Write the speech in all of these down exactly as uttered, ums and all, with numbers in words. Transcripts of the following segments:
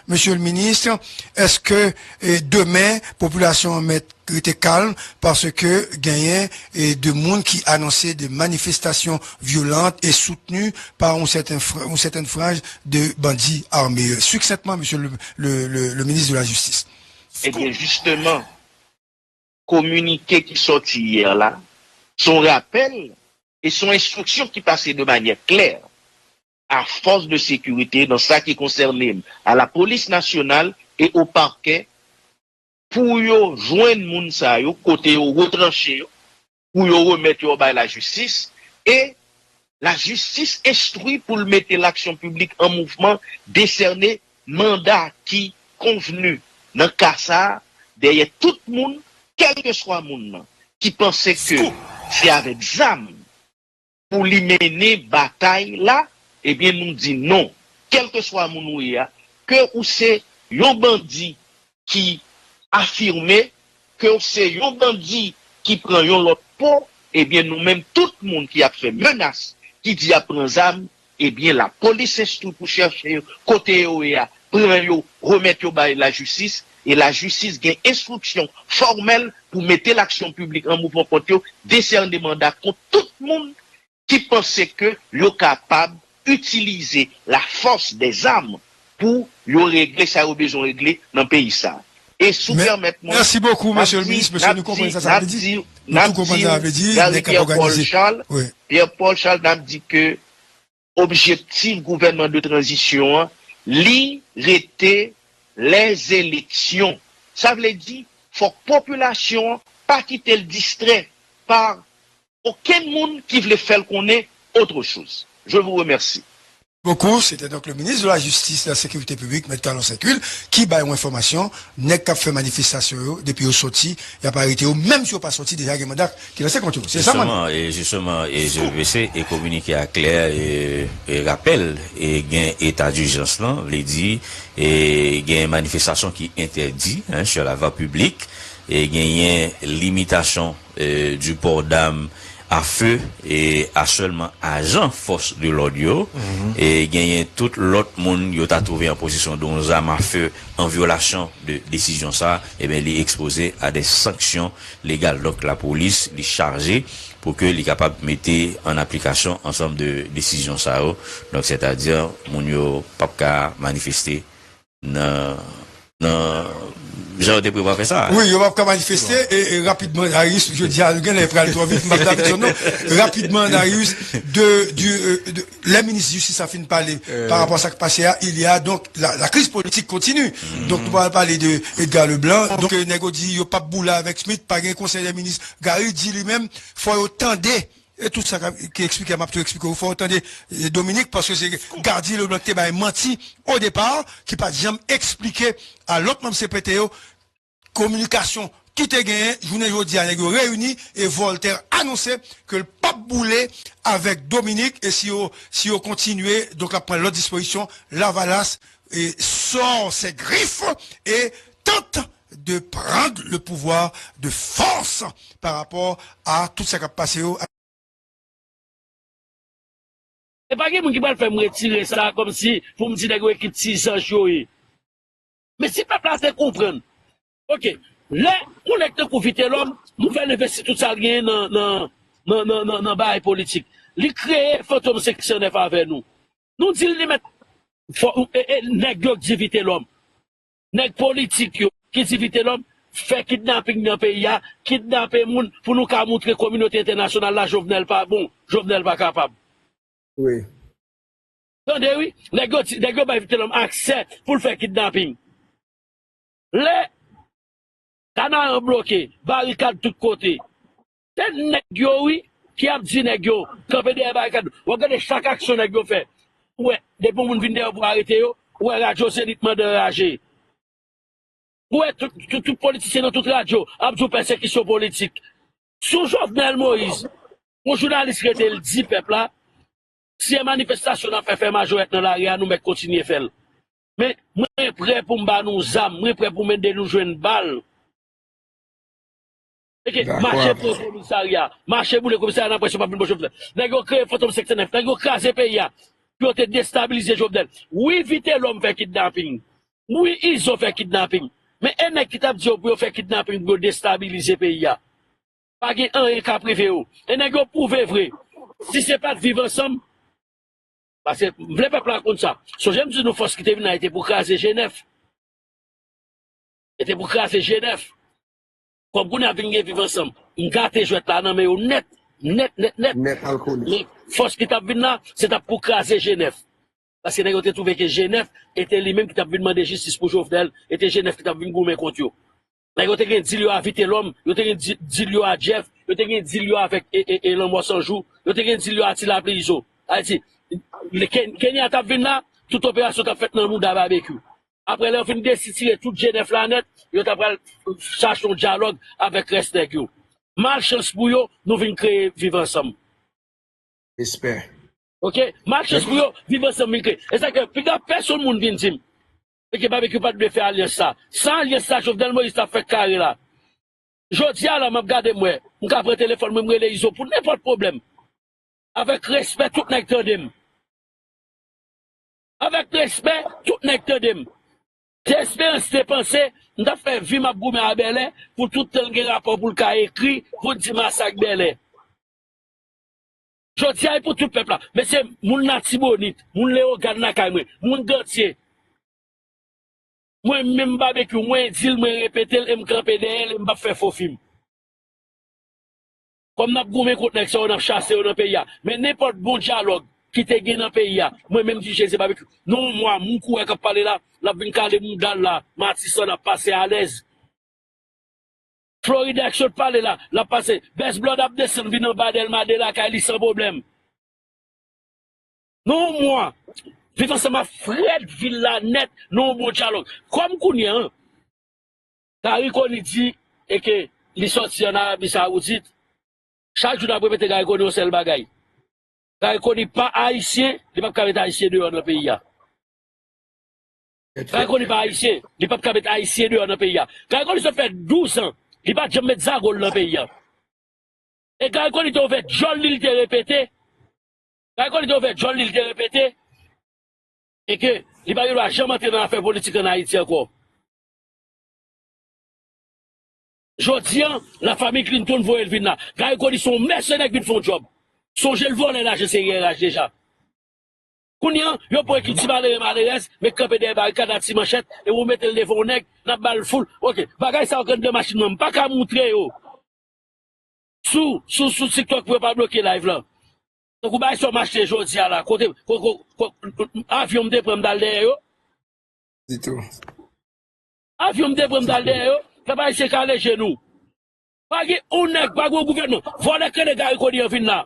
Mesye le minis, èske, eh, demen, popilasyon an mèt rete kalm paske genyen, eh, de moun ki anonse de manifestasyon vyolant e soutni pa yon sèten fr-, yon sèten franj de bandi ame? Siksentman, mesye le, le, le, le minis de la jistis. Ebyen, jisteman, kominike ki sòti yè la, se yon rapèl e se yon enstriksyon ki pase de manyè klè a fòs de sekirite nan sa ki konsène a la polis nasyonal e o pakè pou yo jwenn moun sa yo kote yo retranche yo, pou yo remèt yo bay lajistis, e lajistis enstwi pou l mete laksyon piblik an mouvman, desène manda ki konvni nan ka sa a dèyè tout moun, kèlkeswa moun nan, ki panse ke se avèk zam pou li mennen batay la, ebyen, nou di non. Kèlkeswa moun ou ye a, ke ou se yon bandi ki afime, ke w se yon bandi ki pran yon lòt po, ebyen, nou menm, tout moun ki ap fè menas, ki di y ap pran zam, ebyen, lapolis enstwi pou chèche yo kote yo ye a, pran yo, remèt yo bay lajistis, e lajistis gen enstriksyon fòmèl pou mete laksyon piblik an mouvman kont yo, desène manda kont tout moun ki panse ke yo kapab itilize lafòs dèzam pou yo regle sa yo bezwen regle nan peyi sa. E si w pèmèt mwen, mèsi bokou, mesye le minis, mesye, nou konprann sa sa vle di. Nou tou konprann sa sa vle di, nèg k ap òganize. Pierre Paul Charles, n ap di ke objektif gouvènman de tranzisyon an, li rete lèzeleksyon. Sa vle di, fòk popilasyon an pa kite l distrè pa okenn moun ki vle fè l konnen autre chose. Je vous remercie. Bokou, se te donk le minis de la jistis e la sekirite piblik, mèt Talon Senkil, ki bay yon enfòmasyon, nèg k ap fè manifestasyon yo, depi yo sòti, y ap arete yo, menm si yo pa sòti, deja gen manda ki lanse kont yo. Se sa, man. Jisteman, e jisteman, e Jules Vessé, e kominike a klè, e, e rapèl, e gen eta dijans lan, vle di, e gen manifestasyon ki entèdi, hein, sur la voie publique, e genyen limitasyon, e, du port d'armes à feu e a sèlman ajan fòs de lòd yo, e genyen tout lòt moun yo ta twouve an posesyon de yon zam a fe an vyolasyon de desizyon sa, ebyen, li ekspoze a de sanksyon legal. Donk, lapolis, li chaje pou ke li kapab mete an aplikasyon ansanm de desizyon sa yo. Donk, sètadi, moun yo p ap ka manifeste nan, nan jan yo te prevwa fè sa. Wi, yo p ap ka manifeste, e, e rapidman, Darius, jodi a, nou genlè pral twò vit, m p ap da pèsòn non. Rapidman, Darius, de, du, euh, de, lè minis jistis la fin pale pa rapò a sa k pase a, il y a donc la, la crise politique continue. Donk, nou pral pale de Edgar Leblanc. Donk, euh, nèg yo di yo p ap boule avèk Schmitt, pa gen konsèy dè minis. Garry di li menm, fò yo tande E tout sa k ap, ki eksplike, m ap tou eksplike w. Fò w tande, e, Dominique, paske se Gardy Leblanc ki te bay manti o depa, ki pa t janm eksplike a lòt manm C P T yo kominikasyon ki te genyen. Jounen jodi a, nèg yo reyini e Voltaire anonse ke l p ap boule avèk Dominique e si yo, si yo kontinye, donk l ap pran lòt dispozisyon. Lavalas, e, sort ses griffes et tente de prendre le pouvoir de force par rapport à tout sa k ap pase yo. E pa gen moun ki pral fè m retire sa kòmsi pou m di nèg yo e ki ti zanj yo ye. Men si pèp la te konprann, oke, lè yon nèg tankou Vitelhomme, nou fè l envesti tout sa l genyen nan, nan, nan, nan, nan, nan bagay politik. Li kreye Fantom senk san nèf avè nou. Nou di l li mèt fò, e, e, nèg yo k di Vitelhomme. Nèg politik yo ki di Vitelhomme fè kidnaping nan peyi a, kidnape moun pou nou ka moutre kominote entènasyonal la Jovenel pa bon, Jovenel pa kapab. Wi. Tande wi, nèg yo, nèg yo bay Vitelhomme aksè pou l fè kidnaping. Lè Kanaran bloke, barikad tout kote. Se nèg yo wi ki ap di nèg yo kanpe dèyè barikad. W ap gade chak aksyon nèg yo fè. Ou wè, depi yon moun vin dèyè w pou arete yo, ou wè radyo Zenith mande anraje. Ou wè tout, tout, tout politisyen nan tout radyo ap di w pèsekisyon politik. Sou Jovenel Moïse, yon jounalis rete l di pèp la, si e manifestasyon n ap fè, fè majorèt nan lari a, nou mèt kontinye fè l. Men, mwen prè pou m ba nou zam, mwen prè pou m ede nou jwenn bal. Oke, mache pran komisarya, mache boule komisarya nan presyon pa vin bò Jovenel. Nèg yo kreye Fantom senk san nèf, nèg yo kraze peyi a. Pou yo te destabilize Jovenel. Wi, Vitelhomme fè kidnaping. Wi, Izo fè kidnaping. Men e nèg ki t ap di yo pou yo fè kidnaping pou yo destabilize peyi a. Pa gen anyen k ap rive yo. E nèg yo pwouve vre. Si se pa t Viv Ansanm, paske m vle pèp la konn sa. Sonje m di nou fòs ki te vin la, e te pou kraze G nèf. E te pou kraze G nèf. Kòm kounye a vin gen Viv Ansanm, m gate jwèt la nan men yo nèt, nèt, nèt, nèt. Nèt alkole. Men fòs ki t ap vin la, se t ap pou kraze G nèf. Paske nèg yo te twouve ke G nèf e te li menm ki t ap vin mande jistis pou Jovenel, e te G nèf ki t ap vin goumen kont yo. Nèg yo te gen dil yo a Vitelòm, yo te gen di- dil yo a Jeff, yo te gen dil yo avèk e, e, e Lanmò San Jou, yo te gen dil yo a Ti Lapli Izo. Ayiti, le- Ken- Kenya t ap vin la, tout operasyon t ap fèt nan mouda Babekyou. Apre lè yo fin desitire tout G nèf la nèt, yo ta pral chache yon dyalòg avèk rès nèg yo. Malchans pou yo, nou vin kreye Viv Ansanm. Respè. Ok? Malchans pou yo, Viv Ansanm vin kreye. E sa ke piga pèsonn moun vin di m. Pike Babekyou pa t dwe fè alyans sa. Sa alyans sa Jovenel Moïse t ap fè kare la. Jodi a la, m ap gade m wè. M ka pran telefòn mwen, m rele Izo pou nenpòt pwoblèm. Avèk respè, tout nèg tande m. Avèk respè, tout nèg tande m. Ti Esperans te panse m t ap fè vi m ap goumen a Bèlè pou tout tan l gen rapò pou l ka ekri pou l di masak Bèlè. Jodi a, e pou tout pèp la. Mesye, moun Latibonit, moun Leyogàn lakay mwen, moun Gantye. Mwen menm Babekyou, mwen di l, mwen repete l, e m kanpe dèyè l, e m p ap fè fo fim. Kòm n ap goumen kont nèg sa yo, n ap chase yo nan peyi a. Men nenpòt bon dyalòg ki te gen nan peyi a, mwen menm di Jezi Babekyou. Nan yon mwa, moun kourè k ap pale la, l ap vin kale mouda l la, Matisan ap pase alèz. Florida k sot pale la, l ap pase. Best Blood ap desann vin anba Dèlma de lakay li san pwoblèm. Nan yon mwa, Viv Ansanm ap frèt vil la nèt nan yon bon dyalòg. Kòm kounye a, Garry Conille di e ke li sòti ann Arabi Sawoudit, chak jou n ap repete Garry Conille yon sèl bagay. Garry Conille pa ayisyen, li p ap ka met ayisyen deyò nan peyi a. Garry Conille pa ayisyen, li p ap ka met ayisyen deyò nan peyi a. Garry Conille sot fè douz an, li pa t janm met zago l nan peyi a. E Garry Conille te ouvè djòl li, li te repete. Garry Conille te ouvè djòl li, li te repete. E ke li pa gen dwa janm antre nan afè politik ann Ayiti ankò. Jodi a, lafanmi Clinton voye l vin la. Garry Conille se yon mèsenè k vin fè yon djòb. Sonje l vòlè lajan seri R H deja. Kounye a, yo pran ekip ti malere malerèz, met kanpe dèyè barikad a ti manchèt, e ou mete l devan yon nèg, n ap ba l foul. Ok, bagay sa yo k anndan machin nan, m pa ka moutre yo. Sou, sou, sou TikTok pou yo pa bloke live lan. Tankou bagay sa yo m achte jodi a la, kote, ko, ko, ko, avyon m te pran m t al dèyè yo. Ditou. Avyon m te pran m t al dèyè yo, pèp ayisyen kale je nou. Pa gen yon nèg, pa gen yon gouvènman. Vòlè k rele Garry Conille an vin la.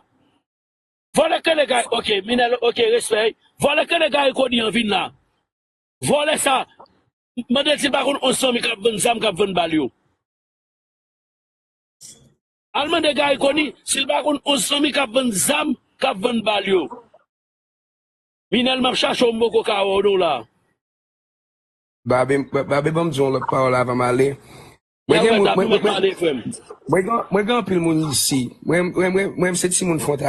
Vòlè k rele Garry, ok, Minèl, ok, respè. Vòlè k rele Garry Conille an vin la. Vòlè sa, mande l si l pa konn onz fanmi k ap vann zam, k ap vann bal yo. Al mande Garry Conille si l pa konn onz fanmi k ap vann zam, k ap vann bal yo. Minèl, m ap chache w, m poko ka wè w non la. Babe, Babe, ban m di yon lòt pawòl avan m ale. Mwen gen moun, mwen, mwen, mwen, mwen gen, mwen gen anpil moun isi. Mwen, mwen, mwen, mwen se timoun fwonta